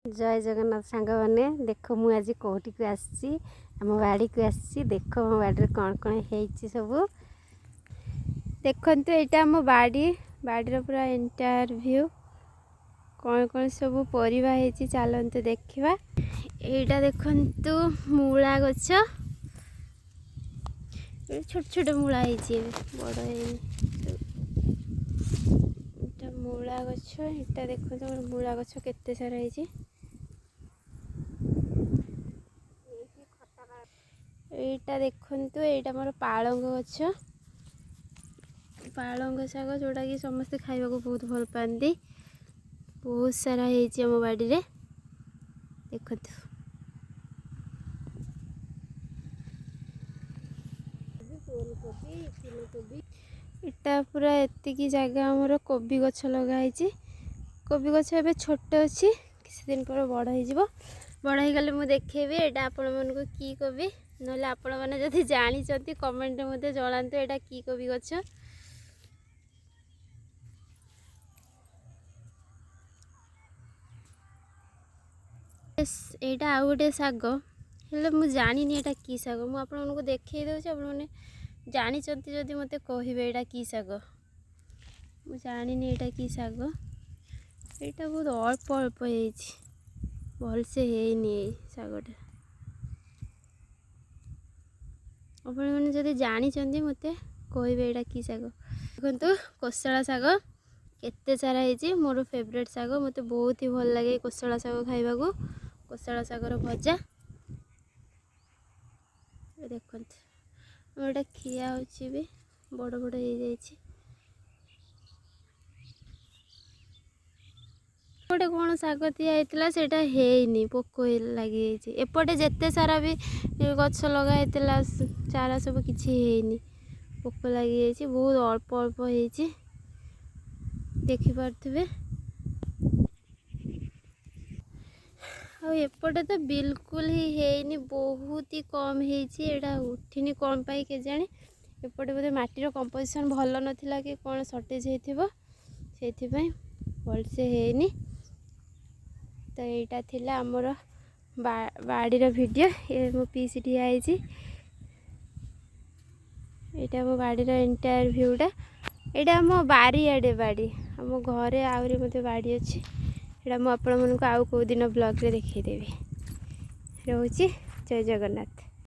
ଜୟ ଜଗନ୍ନାଥ ସାଙ୍ଗମାନେ। ଦେଖ, ମୁଁ ଆଜି କେଉଁଠିକୁ ଆସିଛି। ଆମ ବାଡ଼ିକୁ ଆସିଛି। ଦେଖ, ମୋ ବାଡ଼ିରେ କ'ଣ କ'ଣ ହେଇଛି ସବୁ। ଦେଖନ୍ତୁ, ଏଇଟା ଆମ ବାଡ଼ି, ବାଡ଼ିର ପୁରା ଏଣ୍ଟାୟାର ଭ୍ୟୁ। କ'ଣ କ'ଣ ସବୁ ପରିବା ହେଇଛି, ଚାଲନ୍ତୁ ଦେଖିବା। ଏଇଟା ଦେଖନ୍ତୁ ମୂଳା ଗଛ। ଛୋଟ ଛୋଟ ମୂଳା ହେଇଛି, ଏବେ ବଡ଼ ହେଇନି। ଏଇଟା ମୂଳା ଗଛ। ଏଇଟା ଦେଖନ୍ତୁ, ଆମର ମୂଳା ଗଛ କେତେ ସାରା ହେଇଛି। ଏଇଟା ଦେଖନ୍ତୁ, ଏଇଟା ଆମର ପାଳଙ୍ଗ ଗଛ। ପାଳଙ୍ଗ ଶାଗ, ଯେଉଁଟାକି ସମସ୍ତେ ଖାଇବାକୁ ବହୁତ ଭଲ ପାଆନ୍ତି। ବହୁତ ସାରା ହେଇଛି ଆମ ବାଡ଼ିରେ, ଦେଖନ୍ତୁ। ଏଟା ପୁରା ଏତିକି ଜାଗା ଆମର କୋବି ଗଛ ଲଗା ହେଇଛି। କୋବି ଗଛ ଏବେ ଛୋଟ ଅଛି, କିଛି ଦିନ ପରେ ବଡ଼ ହେଇଯିବ। ବଡ଼ ହେଇଗଲେ ମୁଁ ଦେଖେଇବି ଏଇଟା ଆପଣମାନଙ୍କୁ କି କୋବି। ନହେଲେ ଆପଣମାନେ ଯଦି ଜାଣିଛନ୍ତି, କମେଣ୍ଟରେ ମଧ୍ୟ ଜଣାନ୍ତୁ ଏଇଟା କି କୋବି ଗଛ। ଏଇଟା ଆଉ ଗୋଟେ ଶାଗ, ହେଲେ ମୁଁ ଜାଣିନି ଏଇଟା କି ଶାଗ। ମୁଁ ଆପଣମାନଙ୍କୁ ଦେଖେଇ ଦେଉଛି, ଆପଣମାନେ ଜାଣିଛନ୍ତି ଯଦି ମୋତେ କହିବେ ଏଇଟା କି ଶାଗ। ମୁଁ ଜାଣିନି ଏଇଟା କି ଶାଗ। ଏଇଟା ବହୁତ ଅଳ୍ପ ଅଳ୍ପ ହେଇଛି, ଭଲସେ ହେଇନି ଏଇ ଶାଗଟା। ଆପଣମାନେ ଯଦି ଜାଣିଛନ୍ତି, ମୋତେ କହିବେ ଏଇଟା କି ଶାଗ। ଦେଖନ୍ତୁ, କୋଶଳା ଶାଗ କେତେ ସାରା ହେଇଛି। ମୋର ଫେଭରେଟ୍ ଶାଗ, ମୋତେ ବହୁତ ହି ଭଲ ଲାଗେ କୋଶଳା ଶାଗ ଖାଇବାକୁ, କୋଶଳା ଶାଗର ଭଜା। ଦେଖନ୍ତୁ, ଆମର ଏଇଟା ଖିଆ ହେଉଛି ବି, ବଡ଼ ବଡ଼ ହେଇଯାଇଛି। ଗୋଟେ କ'ଣ ଶାଗ ଦିଆ ହେଇଥିଲା, ସେଇଟା ହେଇନି, ପୋକ ଲାଗିଯାଇଛି। ଏପଟେ ଯେତେ ସାରା ବି ଗଛ ଲଗା ହେଇଥିଲା, ଚାରା ସବୁ କିଛି ହେଇନି, ପୋକ ଲାଗିଯାଇଛି। ବହୁତ ଅଳ୍ପ ଅଳ୍ପ ହେଇଛି, ଦେଖିପାରୁଥିବେ। ଆଉ ଏପଟେ ତ ବିଲକୁଲ ହିଁ ହେଇନି, ବହୁତ ହି କମ୍ ହେଇଛି। ଏଇଟା ଉଠିନି କ'ଣ ପାଇଁ କେଜାଣି। ଏପଟେ ବୋଧେ ମାଟିର କମ୍ପୋଜିସନ୍ ଭଲ ନଥିଲା କି କ'ଣ ସର୍ଟେଜ୍ ହେଇଥିବ, ସେଇଥିପାଇଁ ଭଲସେ ହେଇନି। ତ ଏଇଟା ଥିଲା ଆମର ବାଡ଼ିର ଭିଡ଼ିଓ। ଏ ମୋ ପିଇସି ଠିଆ ହେଇଛି। ଏଇଟା ଆମ ବାଡ଼ିର ଏଣ୍ଟାୟାର ଭ୍ୟୁଟା। ଏଇଟା ଆମ ବାରିଆଡ଼େ ବାଡ଼ି। ଆମ ଘରେ ଆହୁରି ମଧ୍ୟ ବାଡ଼ି ଅଛି, ସେଇଟା ମୁଁ ଆପଣମାନଙ୍କୁ ଆଉ କେଉଁ ଦିନ ବ୍ଲଗ୍ରେ ଦେଖେଇଦେବି। ରହୁଛି, ଜୟ ଜଗନ୍ନାଥ।